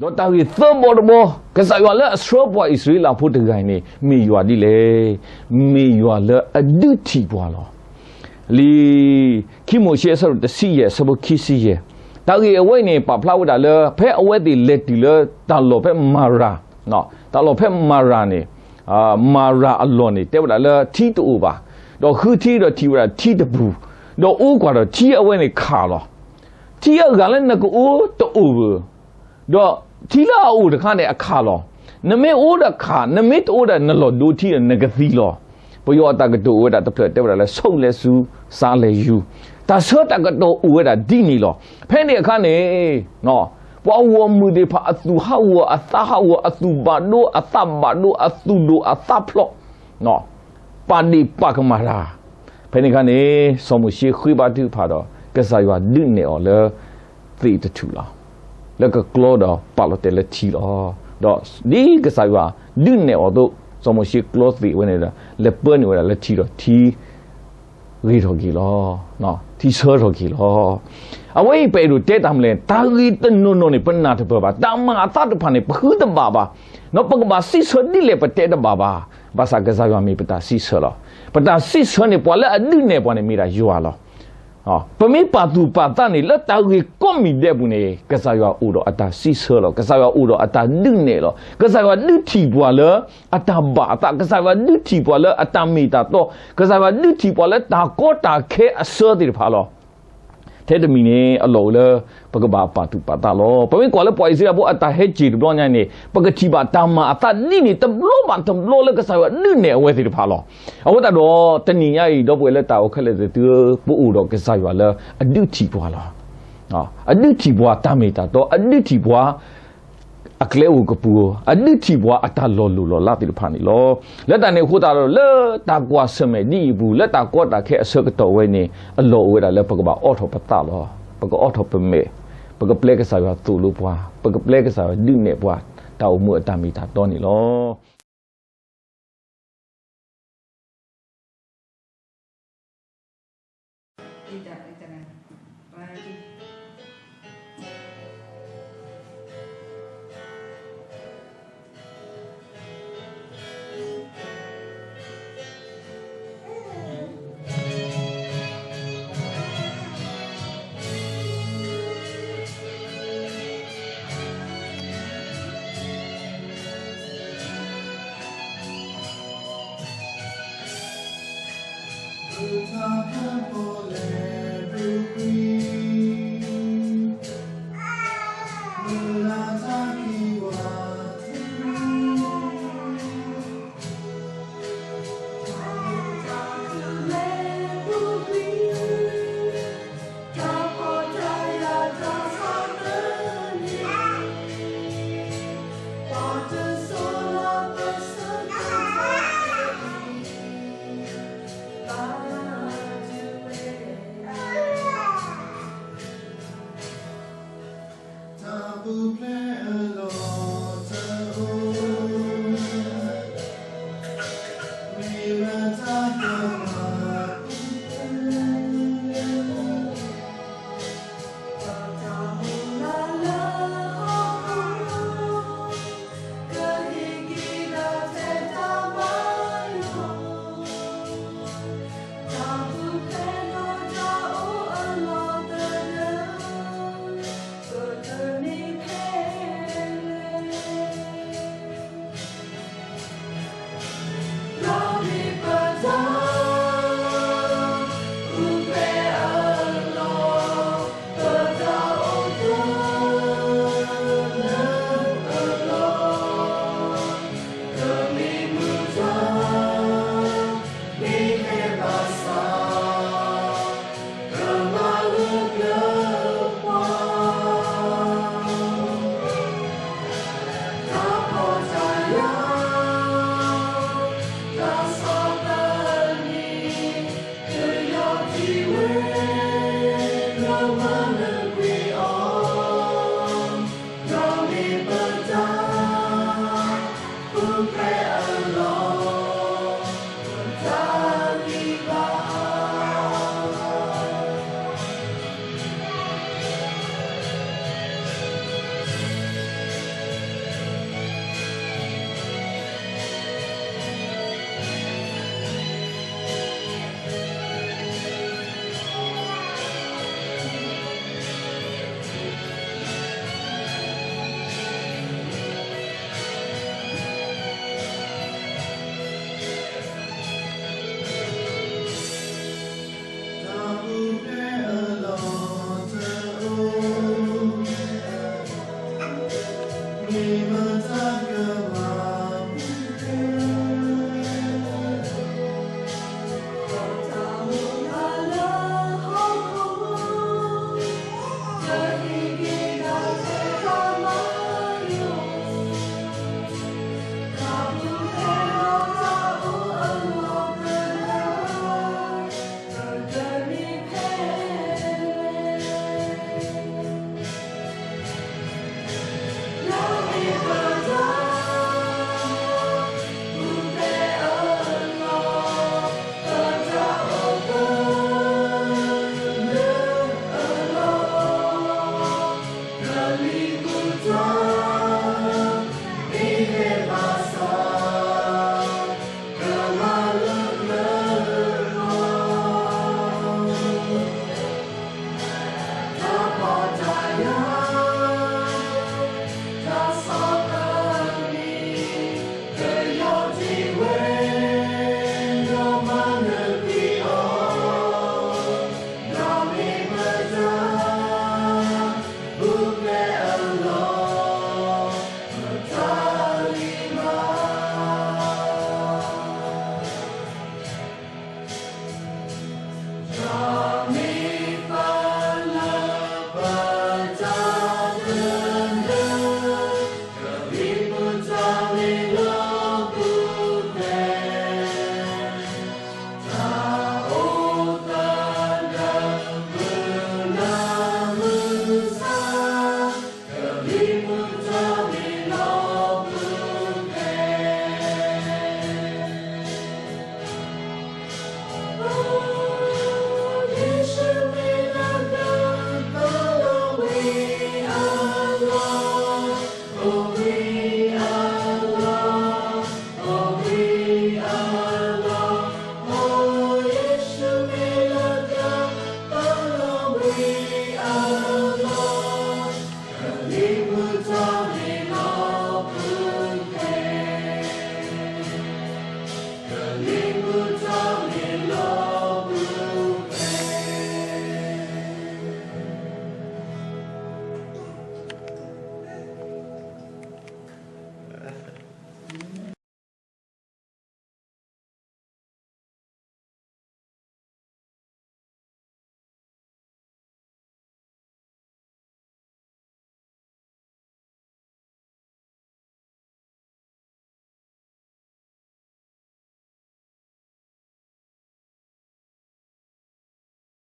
ဒီးတၢ်ဂ့ၢ်သၢဘီတဘီ, ကစၢ်ယွၤလၢအဆှၢပှၤအံၣ်စရ့လးဖိတဂၤအံၤန့ၣ် မ့ၢ်ယွၤဒ်လဲၣ်. မ့ၢ်ယွၤလၢအဒုးထံၣ်ပှၤလီၤ. လံာ်ခံမိၤၡ့အဆၢဒိၣ်တဆံယဲၢ် အဆၢဖိခံဆံယဲၢ်, တၢ်ဂ့ၢ်အဝဲအံၤန့ၣ် ပာ်ဖျါဝဲဒၣ်လၢ ဖဲအဝဲသ့ၣ်လဲၤတုၤလၢတၢ်လီၢ်ဖဲမၤရၤ, တၢ်လီၢ်ဖဲမၤရၤန့ၣ်, မၤရၤအလီၢ်န့ၣ် တဲဝဲဒၣ်လၢထံတအိၣ်ဘၣ်, ဒီးဃုထံဒီးထံၣ်ဝဲဒၣ်ထံတပူၤ, ဒီးအိၣ်ကွၢ်ဒီးထံအဝဲန့ၣ်ခးလီၤ. ထံအဂၤလၢနကအိၣ်တအိၣ်ဘၣ်, ဒီးထံလၢအအိၣ်တခါန့ၣ်အခးလီၤ. နမ့ၢ်အိၣ်ဒီးခး, နမ့ၢ်တအိၣ်ဒီးနလီၢ်ဒိထံဒီးနကသံလီၤ. ပယီၤအတၢ်ကတိၤအိၣ်ဝဲဒၣ်တဖျၢၣ်တဲဝဲဒၣ်လၢ ဆုတ်လည်းစု, စားလည်းယူ, တၢ်ဆၢတၢ်ကတီၢ်အိၣ်ဝဲဒၣ်ဒ်န့ၣ်လီၤ. ဖဲန့ၣ်အခါန့ၣ် ပှၤဂီၢ်မုၢ်သ့ၣ်တဖၣ်အသူၣ်ဟးဂီၤအသးဟးဂီၤ အသူၣ်ဘၣ်ဒိအသးဘၣ်ဒိ အသူၣ်ဒိၣ်အသးဖျိး ပာ်ဒ့ၣ်ပာ်ကမၣ်တၢ်. ဖဲန့ၣ်အခါန့ၣ် စီၤမိၤၡ့ဃ့ဘါထုကဖၣ်ဒီး ကစၢ်ယွၤဒုးနဲၣ်အီၤလၢ သ့ၣ်တထူၣ်လီၤ. လၢကကျီဒီးပာ်လီၤတဲာ်လၢထံလီၤ. ဒီးဒ်ကစၢ်ယွၤဒုးနဲၣ်အီၤအသိး စီၤမိၤၡ့ကျီသ့ၣ်ဝဲန့ၣ်ဒီး လဲၤပၢန့ၢ်ဝဲဒၣ်လၢထံဒီးထံ ဂ့ၤထီၣ်က့ၤလီၤ. ထံဆၢထီၣ်က့ၤလီၤ. အဝဲအံၤပအဲၣ်ဒိးတဲတၢ်မနုၤလဲၣ်, တၢ်ဂ့ၢ်တနီၤနီၤန့ၣ် ပနၢ်တပၢၢ်ဘၣ်, တၢ်မၤအသးတဖၣ်န့ၣ် ပဃုတဘၣ်ဘၣ်, ပကဘၣ်စံးဆၢဒ်လဲၣ်ပတဲတဘၣ်ဘၣ်. ဘၣ်ဆၣ်ကစၢ်ယွၤမ့ၢ်ပတၢ်စံးဆၢလီၤ. ပတၢ်စံးဆၢန့ၣ် ပှၤလၢအဒုးနဲၣ်ပှၤန့ၣ်မ့ၢ်ဒၣ်ယွၤလီၤ. ပမ့ၢ်ပာ်သူၣ်ပာ်သးန့ၣ် လၢတၢ်ဂ့ၢ်ကိးမံၤဒဲးအပူၤန့ၣ် ကစၢ်ယွၤအိၣ်ဒီးအတၢ်စံးဆၢလီၤ. ကစၢ်ယွၤအိၣ်ဒီးအတၢ်ဒုးနဲၣ်လီၤ. ကစၢ်ယွၤဒုးထံၣ်ပှၤလၢအတၢ်ဘၣ်အသး, ကစၢ်ယွၤဒုးထံၣ်ပှၤလၢအတၢ်မ့ၢ်တၢ်တီ, ကစၢ်ယွၤဒုးထံၣ်ပှၤလၢတၢ်ကီတၢ်ခဲအဆၢသ့ၣ်တဖၣ်လီၤ. ထဲတမံၤန့ၣ် အလီၢ်အိၣ်လၢ ပကဘၣ်ပာ်သူၣ်ပာ်သးလီၤ. ပမ့ၢ်ကွၢ်လၢပှၤအံၣ်စရ့လးဖိအတၢ်ဟဲက့ၤတဘျီညါန့ၣ် ပကထံၣ်ဘၣ်တၢ်မၤအသးဒ်န့ၣ် တဘျီဘၣ်တဘျီလၢကစၢ်ယွၤဒုးနဲၣ်အဝဲသ့ၣ်တဖၣ်လီၤ. အဃိသတးဒီး တနံၤညါအံၤ ဒီပုၢ်ဝဲၢ်လၢတၢ်အိၣ်ခဲလၢာ်သ့ၣ်သုဧၢ, ပအိၣ်ဒီးကစၢ်ယွၤလၢအဒုးထံၣ်ပှၤလီၤ. အဒုးထံၣ်ပှၤတၢ်မ့ၢ်တၢ်တီ, အဒုးထံၣ်ပှၤ အကျဲအိၣ်ကပူၤ, အဒုးထံၣ်ပှၤအတၢ်လီၤလိၢ်လီၤလးသ့ၣ်တဖၣ်န့ၣ်လီၤ. လၢတၢ်န့ၣ်အဃိသတးဒီး လၢတၢ်ကွၢ်ဆၢၣ်မဲာ်ဒ်အံၤအပူၤ လၢတၢ်ကီတၢ်ခဲအဆၢကတီၢ်ဝဲန့ၣ် အလီၢ်အိၣ်ဝဲဒၣ်လၢပကဘၣ်အိးထီၣ်ပသးလီၤ. ပကအိးထီၣ်ပမဲာ်, ပကပျဲကစၢ်ယွၤသိၣ်လိပှၤ, ပကပျဲကစၢ်ယွၤဒုးနဲၣ်ပှၤ တၢ်အိၣ်မူအတၢ်မ့ၢ်တၢ်တီန့ၣ်လီၤ.